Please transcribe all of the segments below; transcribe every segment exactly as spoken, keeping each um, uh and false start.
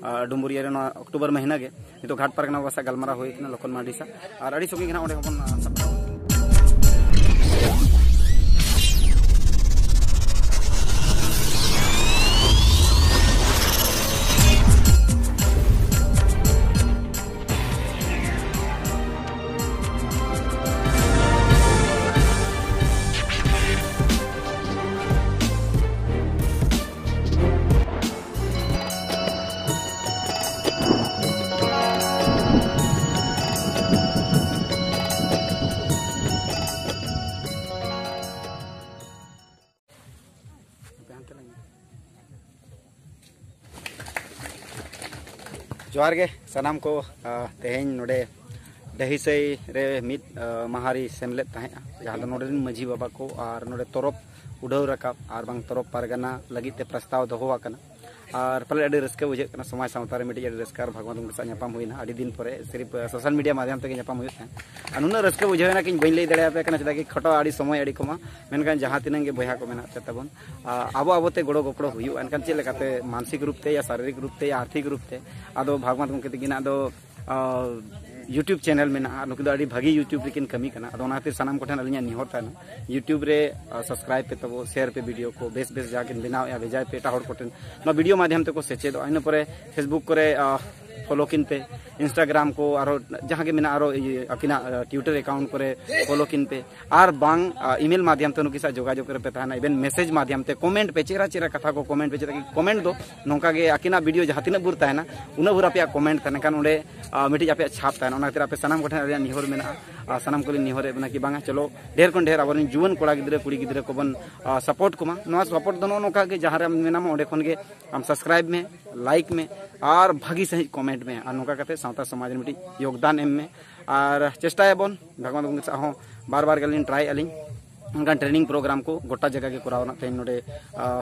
ᱟᱨ ᱰᱩᱢᱵᱩᱨᱤᱭᱟᱹ ᱨᱮ ᱱᱚᱣᱟ ᱚᱠᱴᱳᱵᱚᱨ ᱢᱟᱹᱦᱱᱟᱹ ᱜᱮ ᱱᱤᱛᱚᱜ ᱜᱷᱟᱴ ᱯᱟᱨᱜᱟᱱᱟ ᱵᱟᱵᱟ ᱥᱟᱶ ᱜᱟᱞᱢᱟᱨᱟᱣ ᱦᱩᱭ ᱠᱟᱱᱟ, ᱞᱚᱠᱷᱚᱱ ᱢᱟᱨᱰᱤ ᱥᱟᱶ᱾ ᱟᱨ ᱟᱹᱰᱤ ᱥᱚᱸᱜᱮ ᱜᱮ ᱱᱟᱦᱟᱜ ᱚᱸᱰᱮ ᱦᱚᱸᱵᱚᱱ, ᱟ, ᱥᱟᱯᱲᱟᱣᱟ᱾ ᱡᱚᱦᱟᱨ ᱜᱮ ᱥᱟᱱᱟᱢ ᱠᱚ᱾ ᱟ, ᱛᱮᱦᱮᱧ ᱱᱚᱰᱮ ᱰᱟᱹᱦᱤᱥᱟᱹᱭ ᱨᱮ ᱢᱤᱫ, ᱟ, ᱢᱟᱦᱟᱨᱤ ᱥᱮᱢᱞᱮᱫ ᱛᱟᱦᱮᱸᱜᱼᱟ, ᱡᱟᱦᱟᱸ ᱫᱚ ᱱᱚᱰᱮ ᱨᱮᱱ ᱢᱟᱹᱡᱷᱤ ᱵᱟᱵᱟ ᱠᱚ ᱟᱨ ᱱᱚᱰᱮ ᱛᱚᱨᱚᱯ ᱩᱰᱷᱟᱹᱣ ᱨᱟᱠᱟᱵ ᱟᱨ ᱵᱟᱝ ᱛᱚᱨᱚᱯ ᱯᱟᱨᱜᱟᱱᱟ ᱞᱟᱹᱜᱤᱫ ᱛᱮ ᱯᱨᱚᱥᱛᱟᱵ ᱫᱚᱦᱚ ᱟᱠᱟᱱᱟ᱾ ᱟᱨ ᱯᱟᱞᱮ ᱟᱹᱰᱤ ᱨᱟᱹᱥᱠᱟᱹ ᱵᱩᱡᱷᱟᱹᱜ ᱠᱟᱱᱟ, ᱥᱚᱢᱟᱡᱽ ᱥᱟᱶᱛᱟ ᱨᱮ ᱢᱤᱫᱴᱤᱡ ᱟᱹᱰᱤ ᱨᱟᱹᱥᱠᱟᱹ ᱟᱨ ᱵᱷᱟᱜᱽᱣᱟᱱ ᱜᱚᱢᱠᱮ ᱥᱟᱶ ᱧᱟᱯᱟᱢ ᱦᱩᱭᱱᱟ᱾ ᱟᱹᱰᱤ ᱫᱤᱱ ᱯᱚᱨᱮ ᱥᱤᱨᱤᱯ, ᱟ, ᱥᱳᱥᱟᱞ ᱢᱤᱰᱤᱭᱟ ᱢᱟᱫᱽᱫᱷᱚᱢ ᱛᱮᱜᱮ ᱧᱟᱯᱟᱢ ᱦᱩᱭᱩᱜ ᱛᱟᱦᱮᱸᱫ᱾ ᱟᱨ ᱱᱩᱱᱟᱹᱜ ᱨᱟᱹᱥᱠᱟᱹ ᱵᱩᱡᱷᱟᱹᱣ ᱮᱱᱟ ᱠᱤ ᱵᱟᱹᱧ ᱞᱟᱹᱭ ᱫᱟᱲᱮᱭᱟᱯᱮ ᱠᱟᱱᱟ, ᱪᱮᱫᱟᱜ ᱠᱤ ᱠᱷᱟᱴᱚ ᱟᱹᱰᱤ ᱥᱚᱢᱚᱭ ᱟᱹᱰᱤ ᱠᱚᱢᱟ᱾ ᱢᱮᱱᱠᱷᱟᱱ ᱡᱟᱦᱟᱸ ᱛᱤᱱᱟᱹᱜ ᱜᱮ ᱵᱚᱭᱦᱟ ᱠᱚ ᱢᱮᱱᱟᱜ ᱯᱮ ᱛᱟᱵᱚᱱ, ᱟ, ᱟᱵᱚ ᱟᱵᱚ ᱛᱮ ᱜᱚᱲᱚ ᱜᱚᱯᱚᱲᱚ ᱦᱩᱭᱩᱜᱼᱟ, ᱮᱱᱠᱷᱟᱱ ᱪᱮᱫ ᱞᱮᱠᱟᱛᱮ ᱢᱟᱱᱥᱤᱠ ᱨᱩᱯ ᱛᱮ ᱭᱟ ᱥᱟᱨᱤᱨᱤᱠ ᱨᱩᱯ ᱛᱮ ᱭᱟ ᱟᱨᱛᱷᱤᱠ ᱨᱩᱯ ᱛᱮ, ᱟᱫᱚ ᱵᱷᱟᱜᱽᱣᱟᱱ ᱜᱚᱢᱠᱮ ᱛᱟᱹᱠᱤᱱᱟᱜ ᱫᱚ ᱟ, YouTube ᱪᱮᱱᱮᱞ ᱢᱮᱱᱟᱜᱼᱟ᱾ ᱱᱩᱠᱤᱱ ᱫᱚ ᱟᱹᱰᱤ ᱵᱷᱟᱹᱜᱤ YouTube ᱨᱮᱠᱤᱱ ᱠᱟᱹᱢᱤ ᱠᱟᱱᱟ᱾ ᱟᱫᱚ ᱚᱱᱟ ᱠᱷᱟᱹᱛᱤᱨ ᱥᱟᱱᱟᱢ ᱠᱚᱴᱷᱮᱱ ᱟᱹᱞᱤᱧᱟᱜ ᱱᱮᱦᱚᱨ ᱛᱟᱦᱮᱱᱟ, YouTube ᱨᱮ, ᱟ, subscribe ᱯᱮ ᱛᱟᱵᱚ, share ᱯᱮ, video ᱠᱚ ᱵᱮᱥ ᱵᱮᱥ ᱡᱟᱦᱟᱸ ᱠᱤᱱ ᱵᱮᱱᱟᱣᱮᱫᱼᱟ ᱵᱷᱮᱡᱟᱭ ᱯᱮ ᱮᱴᱟᱜ ᱦᱚᱲ ᱠᱚᱴᱷᱮᱱ᱾ ᱱᱚᱣᱟ video ᱢᱟᱫᱽᱫᱷᱚᱢ ᱛᱮᱠᱚ ᱥᱮᱪᱮᱫᱚᱜᱼᱟ᱾ ᱤᱱᱟᱹ ᱯᱚᱨᱮ Facebook ᱠᱚᱨᱮ, ᱟ, follow ᱠᱤᱱ ᱯᱮ, Instagram ᱠᱚ ᱟᱨᱦᱚᱸ ᱡᱟᱦᱟᱸ ᱜᱮ ᱢᱮᱱᱟᱜᱼᱟ, ᱟᱨᱦᱚᱸ ᱤᱭᱟᱹ ᱟᱹᱠᱤᱱᱟᱜ, ᱟ, Twitter account ᱠᱚᱨᱮ follow ᱠᱤᱱ ᱯᱮ᱾ ᱟᱨ ᱵᱟᱝ, ᱟ, email ᱢᱟᱫᱽᱫᱷᱚᱢ ᱛᱮ ᱱᱩᱠᱤᱱ ᱥᱟᱶ ᱡᱳᱜᱟᱡᱳᱜᱽ ᱨᱮᱯᱮ ᱛᱟᱦᱮᱱᱟ, even message ᱢᱟᱫᱽᱫᱷᱚᱢ ᱛᱮ comment ᱯᱮ, ᱪᱮᱦᱨᱟ ᱪᱮᱦᱨᱟ ᱠᱟᱛᱷᱟ ᱠᱚ comment ᱯᱮ, ᱪᱮᱫᱟᱜ ᱠᱤ comment ᱫᱚ ᱱᱚᱝᱠᱟ ᱜᱮ ᱟᱹᱠᱤᱱᱟᱜ video ᱡᱟᱦᱟᱸ ᱛᱤᱱᱟᱹᱜ ᱵᱷᱳᱨ ᱛᱟᱦᱮᱱᱟ, ᱩᱱᱟᱹᱜ ᱵᱷᱳᱨ ᱟᱯᱮᱭᱟᱜ comment ᱛᱟᱦᱮᱱᱟ, ᱮᱱᱠᱷᱟᱱ ᱚᱸᱰᱮ, ᱟ, ᱢᱤᱫᱴᱤᱡ ᱟᱯᱮᱭᱟᱜ ᱪᱷᱟᱯ ᱛᱟᱦᱮᱱᱟ᱾ ᱚᱱᱟ ᱠᱷᱟᱹᱛᱤᱨ ᱟᱯᱮ ᱥᱟᱱᱟᱢ ᱠᱚᱴᱷᱮᱱ ᱟᱞᱮᱭᱟᱜ ᱱᱮᱦᱚᱨ ᱢᱮᱱᱟᱜᱼᱟ, ᱟᱨ ᱥᱟᱱᱟᱢ ᱠᱚᱞᱤᱧ ᱱᱮᱦᱚᱨᱮᱫ ᱵᱚᱱᱟ ᱠᱤ ᱵᱟᱝᱟ, ᱪᱚᱞᱚ ᱰᱷᱮᱨ ᱠᱷᱚᱱ ᱰᱷᱮᱨ ᱟᱵᱚᱨᱮᱱ ᱡᱩᱣᱟᱹᱱ ᱠᱚᱲᱟ ᱜᱤᱫᱽᱨᱟᱹ ᱠᱩᱲᱤ ᱜᱤᱫᱽᱨᱟᱹ ᱠᱚᱵᱚᱱ, ᱟ, support ᱠᱚᱢᱟ᱾ ᱱᱚᱣᱟ support ᱫᱚ ᱱᱚᱜᱼᱚ ᱱᱚᱝᱠᱟ ᱜᱮ, ᱡᱟᱦᱟᱸ ᱨᱮ ᱟᱢ ᱢᱮᱱᱟᱢᱟ ᱚᱸᱰᱮ ᱠᱷᱚᱱ ᱜᱮ ᱟᱢ subscribe ᱢᱮ, like ᱢᱮ, ᱟᱨ ᱵᱷᱟᱹᱜᱤ ᱥᱟᱺᱦᱤᱡ comment ᱢᱮ, ᱟᱨ ᱱᱚᱝᱠᱟ ᱠᱟᱛᱮ ᱥᱟᱶᱛᱟ ᱥᱚᱢᱟᱡᱽ ᱨᱮ ᱢᱤᱫᱴᱤᱡ ᱭᱳᱜᱽᱫᱟᱱ ᱮᱢ ᱢᱮ᱾ ᱟᱨ ᱪᱮᱥᱴᱟᱭᱟᱵᱚᱱ, ᱵᱷᱟᱜᱽᱣᱟᱱ ᱜᱚᱢᱠᱮ ᱥᱟᱶ ᱦᱚᱸ ᱵᱟᱨ ᱵᱟᱨ ᱜᱮᱞᱤᱧ ᱴᱨᱟᱭᱮᱫᱼᱟ ᱞᱤᱧ, ᱚᱱᱠᱟᱱ training program ᱠᱚ ᱜᱚᱴᱟ ᱡᱟᱭᱜᱟ ᱜᱮ ᱠᱚᱨᱟᱣ ᱨᱮᱱᱟᱜ᱾ ᱛᱮᱦᱮᱧ ᱱᱚᱰᱮ, ᱟ,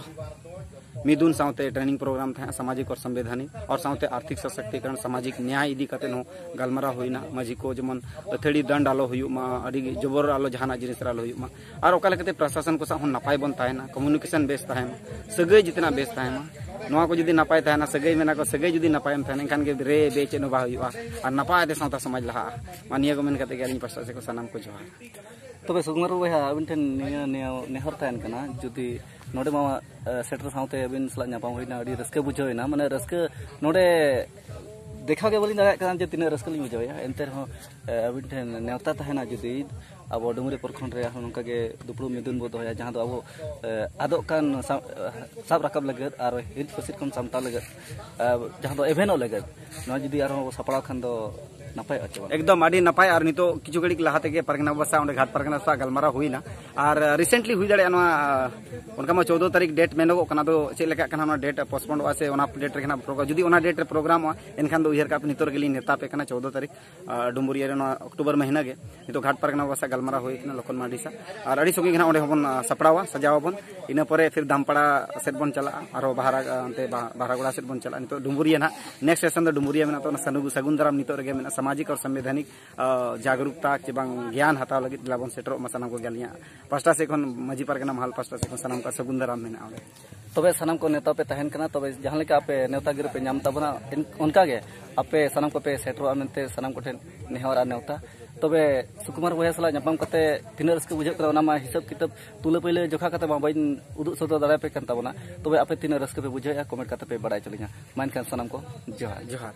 ᱢᱤᱫᱩᱱ ᱥᱟᱶᱛᱮ training program ᱛᱟᱦᱮᱸ, ᱥᱟᱢᱟᱡᱤᱠ ᱟᱨ ᱥᱚᱝᱵᱤᱫᱷᱟᱱᱤᱠ, ᱟᱨ ᱥᱟᱶᱛᱮ ᱟᱨᱛᱷᱤᱠ ᱥᱚᱥᱚᱠᱛᱤᱠᱚᱨᱚᱱ, ᱥᱟᱢᱟᱡᱤᱠ ᱱᱮᱭᱟᱭ ᱤᱫᱤ ᱠᱟᱛᱮ ᱦᱚᱸ ᱜᱟᱞᱢᱟᱨᱟᱣ ᱦᱩᱭᱱᱟ᱾ ᱢᱟᱹᱡᱷᱤ ᱠᱚ ᱡᱮᱢᱚᱱ ᱟᱹᱛᱷᱟᱹᱲᱤ ᱫᱟᱱᱰ ᱟᱞᱚ ᱦᱩᱭᱩᱜ ᱢᱟ, ᱟᱹᱰᱤ ᱡᱚᱵᱚᱨ ᱟᱞᱚ, ᱡᱟᱦᱟᱱᱟᱜ ᱡᱤᱱᱤᱥ ᱨᱮ ᱟᱞᱚ ᱦᱩᱭᱩᱜ ᱢᱟ, ᱟᱨ ᱚᱠᱟ ᱞᱮᱠᱟᱛᱮ ᱯᱨᱚᱥᱟᱥᱚᱱ ᱠᱚ ᱥᱟᱶ ᱦᱚᱸ ᱱᱟᱯᱟᱭ ᱵᱚᱱ ᱛᱟᱦᱮᱱᱟ, communication ᱵᱮᱥ ᱛᱟᱦᱮᱱ ᱢᱟ, ᱥᱟᱹᱜᱟᱹᱭ ᱡᱮᱛᱮᱱᱟᱜ ᱵᱮᱥ ᱛᱟᱦᱮᱱ ᱢᱟ᱾ ᱱᱚᱣᱟ ᱠᱚ ᱡᱩᱫᱤ ᱱᱟᱯᱟᱭ ᱛᱟᱦᱮᱱᱟ, ᱥᱟᱹᱜᱟᱹᱭ ᱢᱮᱱᱟ ᱠᱚ, ᱥᱟᱹᱜᱟᱹᱭ ᱡᱩᱫᱤ ᱱᱟᱯᱟᱭᱮᱢ ᱛᱟᱦᱮᱱᱟ, ᱮᱱᱠᱷᱟᱱ ᱜᱮ ᱨᱮ ᱵᱮ ᱪᱮᱫ ᱦᱚᱸ ᱵᱟᱝ ᱦᱩᱭᱩᱜᱼᱟ᱾ ᱟᱨ ᱱᱟᱯᱟᱭ ᱛᱮ ᱥᱟᱶᱛᱟ ᱥᱚᱢᱟᱡᱽ ᱞᱟᱦᱟᱜᱼᱟ᱾ ᱢᱟ ᱱᱤᱭᱟᱹ ᱠᱚ ᱢᱮᱱ ᱠᱟᱛᱮ ᱜᱮ ᱟᱹᱞᱤᱧ ᱯᱟᱥᱴᱟ ᱥᱮᱫ ᱠᱷᱚᱱ ᱥᱟᱱᱟᱢ ᱠᱚ ᱡᱚᱦᱟᱨ᱾ ᱛᱚᱵᱮ ᱥᱩᱠᱩᱢᱟᱨ ᱵᱚᱭᱦᱟ, ᱟᱹᱵᱤᱱ ᱴᱷᱮᱱ ᱱᱤᱭᱟᱹ, ᱱᱤᱭᱟᱹ ᱱᱮᱦᱚᱨ ᱛᱟᱦᱮᱱ ᱠᱟᱱᱟ, ᱡᱩᱫᱤ ᱱᱚᱰᱮ ᱢᱟ, ᱮ, ᱥᱮᱴᱮᱨ ᱥᱟᱶᱛᱮ ᱟᱹᱵᱤᱱ ᱥᱟᱞᱟᱜ ᱧᱟᱯᱟᱢ ᱦᱩᱭᱱᱟ, ᱟᱹᱰᱤ ᱨᱟᱹᱥᱠᱟᱹ ᱵᱩᱡᱷᱟᱹᱣ ᱮᱱᱟ, ᱢᱟᱱᱮ ᱨᱟᱹᱥᱠᱟᱹ ᱱᱚᱰᱮ ᱫᱮᱠᱷᱟᱣ ᱜᱮ ᱵᱟᱹᱞᱤᱧ ᱫᱟᱲᱮᱭᱟᱜ ᱠᱟᱱᱟ ᱡᱮ ᱛᱤᱱᱟᱹᱜ ᱨᱟᱹᱥᱠᱟᱹ ᱞᱤᱧ ᱵᱩᱡᱷᱟᱹᱣᱮᱫᱼᱟ᱾ ᱮᱱᱛᱮ ᱨᱮᱦᱚᱸ, ᱮ, ᱟᱹᱵᱤᱱ ᱴᱷᱮᱱ ᱱᱮᱣᱛᱟ ᱛᱟᱦᱮᱱᱟ, ᱡᱩᱫᱤ ᱟᱵᱚ ᱰᱩᱢᱨᱤ ᱯᱨᱚᱠᱷᱚᱸᱰ ᱨᱮ ᱟᱨᱦᱚᱸ ᱱᱚᱝᱠᱟ ᱜᱮ ᱫᱩᱯᱲᱩᱵ ᱢᱤᱫᱩᱱ ᱵᱚ ᱫᱚᱦᱚᱭᱟ, ᱡᱟᱦᱟᱸ ᱫᱚ ᱟᱵᱚ, ᱮ, ᱟᱫᱚᱜ ᱠᱟᱱ ᱥᱟ-, ᱮ, ᱥᱟᱵ ᱨᱟᱠᱟᱵ ᱞᱟᱹᱜᱤᱫ ᱟᱨ ᱦᱤᱨᱤᱡ ᱯᱟᱹᱥᱤᱨ ᱠᱷᱚᱱ ᱥᱟᱢᱴᱟᱣ ᱞᱟᱹᱜᱤᱫ, ᱮ, ᱡᱟᱦᱟᱸ ᱫᱚ ᱮᱵᱷᱮᱱᱚᱜ ᱞᱟᱹᱜᱤᱫ, ᱱᱚᱣᱟ ᱡᱩᱫᱤ ᱟᱨᱦᱚᱸ ᱵᱚ ᱥᱟᱯᱲᱟᱣ ᱠᱷᱟᱱ ᱫᱚ ᱱᱟᱯᱟᱭᱚᱜᱼᱟ ᱪᱮ ᱵᱟᱝ? ᱮᱠᱫᱚᱢ ᱟᱹᱰᱤ ᱱᱟᱯᱟᱭ᱾ ᱟᱨ ᱱᱤᱛᱚᱜ ᱠᱤᱪᱷᱩ ᱜᱷᱟᱹᱲᱤᱡ ᱞᱟᱦᱟ ᱛᱮᱜᱮ ᱯᱟᱨᱜᱟᱱᱟ ᱵᱟᱵᱟ ᱥᱟᱶ ᱚᱸᱰᱮ ᱜᱷᱟᱴ ᱯᱟᱨᱜᱟᱱᱟ ᱥᱟᱶ ᱜᱟᱞᱢᱟᱨᱟᱣ ᱦᱩᱭᱱᱟ᱾ ᱟᱨ ᱨᱤᱥᱮᱱᱴᱞᱤ ᱦᱩᱭ ᱫᱟᱲᱮᱭᱟᱜᱼᱟ ᱱᱚᱣᱟ, ᱚᱱᱠᱟ ᱢᱟ ᱪᱳᱫᱽᱫᱳ ᱛᱟᱹᱨᱤᱠᱷ ᱰᱮᱴ ᱢᱮᱱᱚᱜᱚᱜ ᱠᱟᱱᱟ, ᱟᱫᱚ ᱪᱮᱫ ᱞᱮᱠᱟᱜ ᱠᱟᱱᱟ ᱚᱱᱟ ᱰᱮᱴ ᱯᱳᱥᱴᱯᱳᱱᱰᱚᱜᱼᱟ ᱥᱮ ᱚᱱᱟ ᱰᱮᱴ ᱨᱮᱜᱮ ᱱᱟᱜ ᱯᱨᱳᱜᱨᱟᱢ, ᱡᱩᱫᱤ ᱚᱱᱟ ᱰᱮᱴ ᱨᱮ ᱯᱨᱳᱜᱨᱟᱢᱚᱜᱼᱟ, ᱮᱱᱠᱷᱟᱱ ᱫᱚ ᱩᱭᱦᱟᱹᱨ ᱠᱟᱜ ᱯᱮ ᱱᱤᱛᱚᱜ ᱨᱮᱜᱮ ᱞᱤᱧ ᱱᱮᱣᱛᱟ ᱯᱮ ᱠᱟᱱᱟ ᱪᱳᱫᱽᱫᱳ ᱛᱟᱹᱨᱤᱠᱷ, ᱟᱨ ᱰᱩᱢᱵᱩᱨᱤᱭᱟᱹ ᱨᱮ ᱱᱚᱣᱟ ᱚᱠᱴᱳᱵᱚᱨ ᱢᱟᱹᱦᱱᱟᱹ ᱜᱮ᱾ ᱱᱤᱛᱚᱜ ᱜᱷᱟᱴ ᱯᱟᱨᱜᱟᱱᱟ ᱵᱟᱵᱟ ᱥᱟᱶ ᱜᱟᱞᱢᱟᱨᱟᱣ ᱦᱩᱭ ᱠᱟᱱᱟ ᱞᱚᱠᱷᱚᱱ ᱢᱟᱨᱰᱤ ᱥᱟᱶ, ᱟᱨ ᱟᱹᱰᱤ ᱥᱚᱸᱜᱮ ᱜᱮ ᱱᱟᱜ ᱚᱸᱰᱮ ᱦᱚᱸᱵᱚᱱ, ᱟ, ᱥᱟᱯᱲᱟᱣᱟ, ᱥᱟᱡᱟᱣ ᱟᱵᱚᱱ᱾ ᱤᱱᱟᱹ ᱯᱚᱨᱮ ᱯᱷᱤᱨ ᱫᱟᱢᱯᱟᱲᱟ ᱥᱮᱫ ᱵᱚᱱ ᱪᱟᱞᱟᱜᱼᱟ, ᱟᱨᱦᱚᱸ ᱵᱟᱦᱟᱨᱟ, ᱟ, ᱚᱱᱛᱮ ᱵᱟ-, ᱵᱟᱦᱟᱨᱟᱜᱚᱲᱟ ᱥᱮᱫ ᱵᱚᱱ ᱪᱟᱞᱟᱜᱼᱟ᱾ ᱱᱤᱛᱚᱜ ᱰᱩᱢᱵᱩᱨᱤᱭᱟᱹ ᱱᱟᱜ, ᱱᱮᱠᱥᱴ ᱥᱴᱮᱥᱚᱱ ᱫᱚ ᱰᱩᱢᱵᱩᱨᱤᱭᱟᱹ ᱢᱮᱱᱟᱜ ᱛᱟᱵᱚᱱᱟ᱾ ᱥᱟᱹᱜᱩ-, ᱥᱟᱹᱜᱩᱱ ᱫᱟᱨᱟᱢ ᱱᱤᱛᱚᱜ ᱨᱮᱜᱮ ᱢᱮᱱᱟᱜᱼᱟ᱾ ᱥᱟᱢᱟᱡᱤᱠ ᱟᱨ ᱥᱟᱝᱵᱤᱫᱷᱟᱱᱤᱠ, ᱟ, ᱡᱟᱜᱽᱨᱩᱠᱛᱟ ᱪᱮ ᱵᱟᱝ ᱜᱮᱭᱟᱱ ᱦᱟᱛᱟᱣ ᱞᱟᱹᱜᱤᱫ ᱫᱮᱞᱟ ᱵᱚᱱ ᱥᱮᱴᱮᱨᱚᱜ ᱢᱟ ᱥᱟᱱᱟᱢ ᱠᱚᱜᱮ᱾ ᱟᱹᱞᱤᱧᱟᱜ ᱯᱟᱥᱴᱟ ᱥᱮᱫ ᱠᱷᱚᱱ, ᱢᱟᱹᱡᱷᱤ ᱯᱟᱨᱜᱟᱱᱟ ᱢᱟᱦᱟᱞ ᱯᱟᱥᱴᱟ ᱥᱮᱫ ᱠᱷᱚᱱ ᱥᱟᱱᱟᱢ ᱠᱚ ᱥᱟᱹᱜᱩᱱ ᱫᱟᱨᱟᱢ ᱢᱮᱱᱟᱜᱼᱟ ᱚᱸᱰᱮ᱾ ᱛᱚᱵᱮ ᱥᱟᱱᱟᱢ ᱠᱚ ᱱᱮᱣᱛᱟ ᱯᱮ ᱛᱟᱦᱮᱱ ᱠᱟᱱᱟ, ᱛᱚᱵᱮ ᱡᱟᱦᱟᱸ ᱞᱮᱠᱟ ᱟᱯᱮ ᱱᱮᱣᱛᱟ ᱜᱤᱨᱟᱹ ᱯᱮ ᱧᱟᱢ ᱛᱟᱵᱚᱱᱟ, ᱤᱱ-, ᱚᱱᱠᱟ ᱜᱮ ᱟᱯᱮ ᱥᱟᱱᱟᱢ ᱠᱚᱯᱮ ᱥᱮᱴᱮᱨᱚᱜᱼᱟ ᱢᱮᱱᱛᱮ ᱥᱟᱱᱟᱢ ᱠᱚᱴᱷᱮᱱ ᱱᱮᱦᱚᱨ ᱟᱨ ᱱᱮᱣᱛᱟ᱾ ᱛᱚᱵᱮ ᱥᱩᱠᱩᱢᱟᱨ ᱵᱚᱭᱦᱟ ᱥᱟᱞᱟᱜ ᱧᱟᱯᱟᱢ ᱠᱟᱛᱮ ᱛᱤᱱᱟᱹᱜ ᱨᱟᱹᱥᱠᱟᱹ ᱵᱩᱡᱷᱟᱹᱜ ᱠᱟᱱᱟ, ᱚᱱᱟ ᱢᱟ ᱦᱤᱥᱟᱹᱵ ᱠᱤᱛᱟᱹᱵ ᱛᱩᱞᱟᱹ ᱯᱟᱹᱭᱞᱟᱹ ᱡᱚᱠᱷᱟ ᱠᱟᱛᱮ ᱢᱟ ᱵᱟᱹᱧ ᱩᱫᱩᱜ ᱥᱚᱫᱚᱨ ᱫᱟᱲᱮᱭᱟᱯᱮ ᱠᱟᱱ ᱛᱟᱵᱚᱱᱟ᱾ ᱛᱚᱵᱮ ᱟᱯᱮ ᱛᱤᱱᱟᱹᱜ ᱨᱟᱹᱥᱠᱟᱹ ᱯᱮ ᱵᱩᱡᱷᱟᱹᱣᱮᱫᱼᱟ, ᱠᱚᱢᱮᱱᱴ ᱠᱟᱛᱮ ᱯᱮ ᱵᱟᱲᱟᱭ ᱦᱚᱪᱚ ᱞᱤᱧᱟ᱾ ᱢᱟ ᱮᱱᱠᱷᱟᱱ ᱥᱟᱱᱟᱢ ᱠᱚ ᱡᱚᱦᱟᱨ᱾ ᱡᱚᱦᱟᱨ᱾